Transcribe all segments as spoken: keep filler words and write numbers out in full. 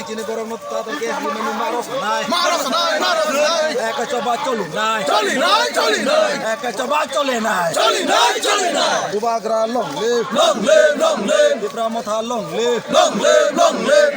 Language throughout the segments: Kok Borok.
Chini borok no ta ta ke himani maro sanai. Maro sanai, maro sanai. Eka choba choli nai. Choli nai, choli nai. Eka choba choli nai. Choli nai, choli nai. Bubagra long live. Long live, long live. Tipra Motha long live. Long live, long live.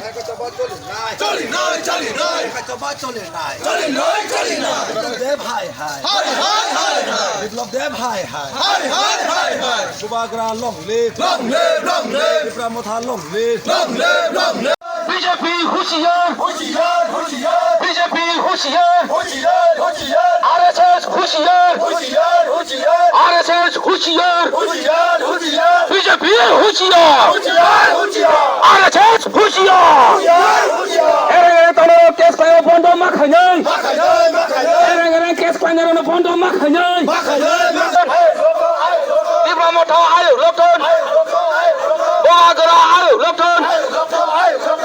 Eka choba choli nai. Choli nai, choli nai. Eka choba choli nai. Choli nai, choli nai. Biplab Deb hai hai. Hai hai, hai hai. Biplab Deb hai hai. Hai hai, hai hai. Bubagra long live. Long live, long live. Tipra Motha long live. Long live, long live. B J P hushiyar. Hushiyar, hushiyar. B J P hushiyar. Hushiyar, hushiyar. R S S hushiyar. Hushiyar, hushiyar. R S S hushiyar. Hushiyar, hushiyar. B J P hushiyar. Hushiyar, hushiyar. R S S hushiyar. Hushiyar, hushiyar. Ere ere tamo case khayo bondo ma khainai. Ma khainai, ma khainai. Ere ere case khainai rano bondo ma khainai. Ma khainai, ma khainai. Tipra Motha ayuk lokthon. Bubagra ayuk lokthon.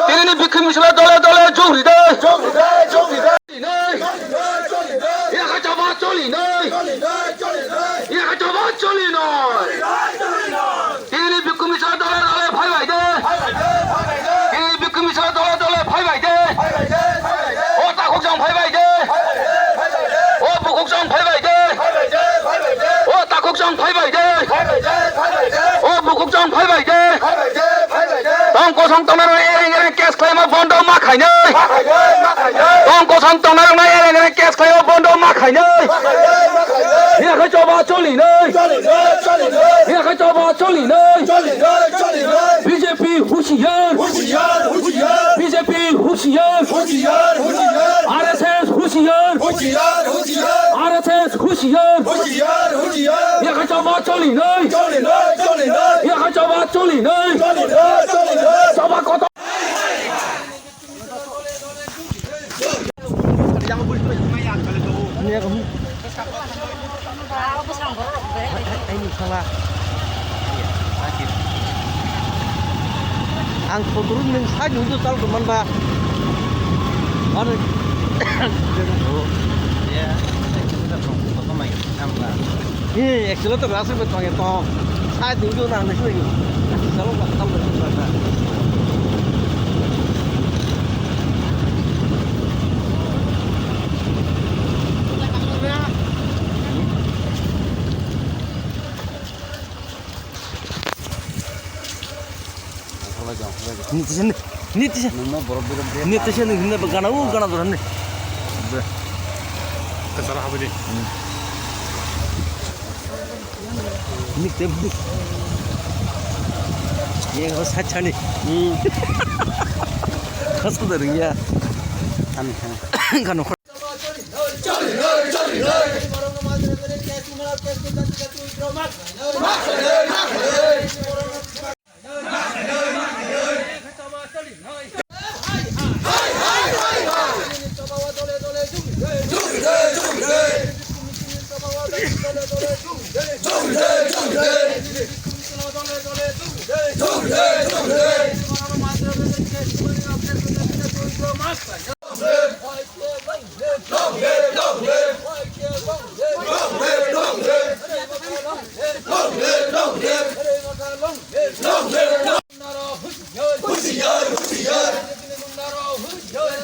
Tini ni bikhim misla dole dole jogri de. Jogri de, jogri de. Yakha choba choli nai. Yakha choba choli nai. Tini bikhim misla dole dole phai bai de. Tini bikhim misla dole dole phai bai de. O takhuk jang phai bai de. O bukhuk jang phai bai de. O takhuk jang phai bai de. O bukhuk jang phai bai de. Tong kosong tongnai rok ereng ereng case khlaima bondo ma khainai. Tong kosong tongnai rok ereng ereng case khlaima bondo ma khainai. Yakha choba choli nai. Yakha choba choli nai. B J P hushiyar. Hushiyar, hushiyar. B J P hushiyar. Hushiyar, hushiyar. R S S hushiyar. Hushiyar, hushiyar. R S S hushiyar. Hushiyar, hushiyar. Yakha choba choli nai. Choli nai, choli nai. Yakha choba choli nai. Choli nai, choli nai. Choba kotor. Ang photo nung side nung chal ko man ba. Ano. He, actually to rasa bet pange to. Side nung na nung. Chalo ba tam ba. Nitisa ni, nitisa. Nitisa ni, nitisa gana u gana dora ni. Kasara habidi. Nik tem nik. Ye ko sachani. Kasu da ringya. Kan kan. Kan. Hushiyar, hushiyar.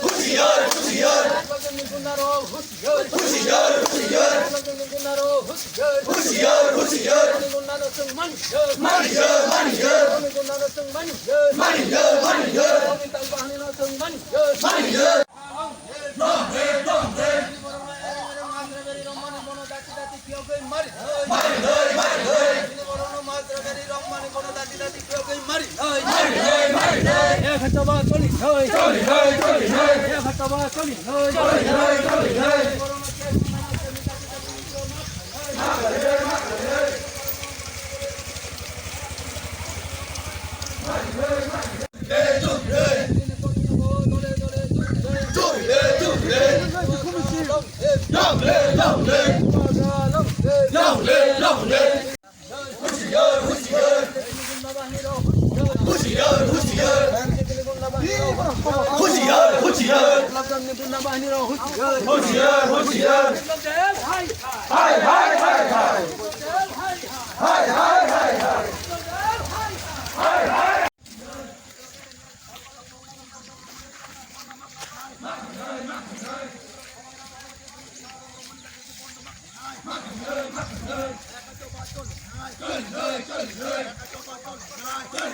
Hushiyar, hushiyar. Hushiyar, hushiyar. Hushiyar, hushiyar. Manya, manya. Manya, manya. Manya. Hushiyar, hushiyar. Hushiyar, hushiyar. Hushiyar, hushiyar. Hai, hai, hai, hai. Hai, hai, hai, hai. Hai, hai.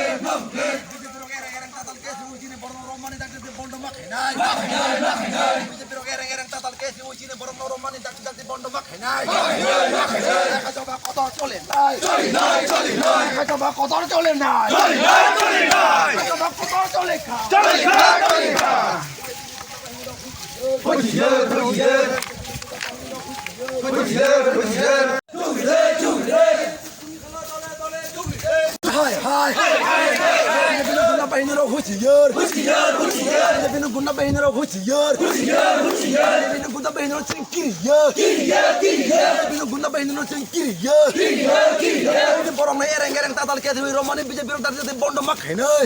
B J P rok ereng ereng tatal case rwi chini borok rok romani dakti dakti bondo ma khainai. Ma khainai, ma khainai. B J P rok ereng ereng tatal case rwi chini borok rok romani dakti dakti bondo ma khainai. Ma khainai, ma khainai. Eka choba kotor chole nai. Chole nai, chole nai. Eka choba kotor chole nai. Chole nai, chole nai. Eka choba kotor chole kha. Chole kha, chole kha. Hai, hai. B J P ni gunda bahini rok huchiyar. B J P ni gunda bahini rok huchiyar. B J P ni gunda bahini rok cheng kiriya. B J P ni gunda bahini rok cheng kiriya. Borok no ereng ereng tatal khe thwi romani B J P rok dati bondo ma khainai.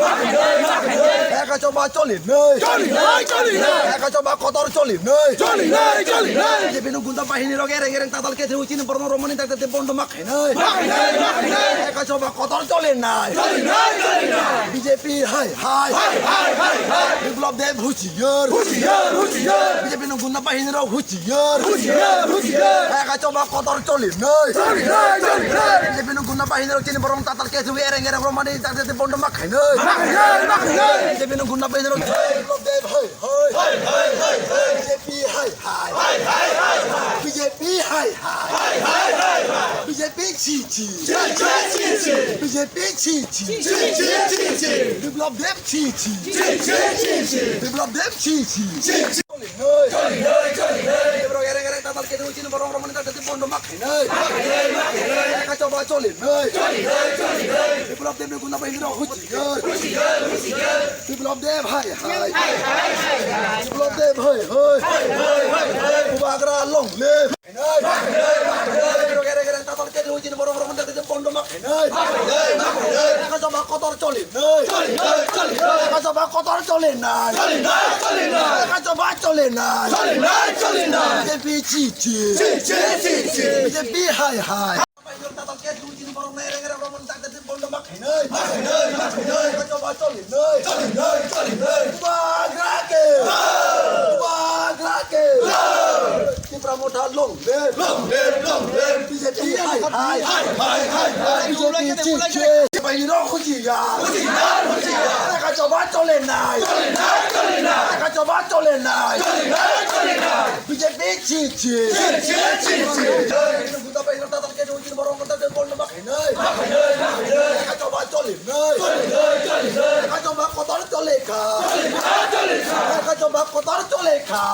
Eka choba choli nai. Choli nai, choli nai. Eka choba kotor choli nai. Choli nai, choli nai. B J P ni gunda bahini rok ereng ereng tatal khe thwi chini borok no romani dakti dakti bondo ma khainai. Ma khainai, ma khainai. Eka choba kotor chole nai. Chole nai, chole nai. B J P hai, hai. Hai, hai, hai, hai. Biplab Deb huchiyar. Huchiyar, huchiyar. B J P ni gunda bahini rok huchiyar. Huchiyar, huchiyar. Eka choba kotor chole nai. Chole nai, chole nai. B J P ni gunda bahini rok chini borok tatal khe thwi ereng ereng romani dakti dakti bondo ma khainai. Ma khainai, ma khainai. B J P ni gunda bahini rok Biplab Deb hai. Hai, hai, hai, hai, hai. B J P hai, hai. Hai, hai, hai, hai. B J P hai, hai. Hai, hai, hai, hai. B J P chi, chi. Chi, chi, chi, chi. B J P chi, chi. Chi, chi, chi, chi. Biplab Deb chi, chi. Chi, chi, chi, chi. Biplab Deb chi, chi. Chi, chi. Choli nai. Choli nai, choli nai. Borok ereng ereng tatal khe thwi chini borok romani dakti dakti bondo ma khainai. Ma khainai, ma khainai. Eka choba choli nai. Choli nai, choli nai. Biplab Deb ni gunda bahini rok huchi. Biplab Deb hai hai. Biplab Deb hai hai. Bubagra long live. Eka choba kotor choli nai. Eka choba kotor choli nai. Eka choba choli nai. B J P chi chi. B J P hai hai. Bubagra ke! Bubagra ke! Tipra Motha long live! Long live, long live! B J P hai hai! Hai, hai, hai, hai! B J P chi chi! Bai rok hujiya! Hujiya, hujiya! Eka choba chole nai! Chole nai, chole nai! Eka choba chole nai! Chole nai, chole nai! B J P chi chi! Chi, chi, chi, chi! Bubagra ke! Borok khainai. Eka choba choli nai. Eka choba kotor choli kha. Eka choba kotor choli kha.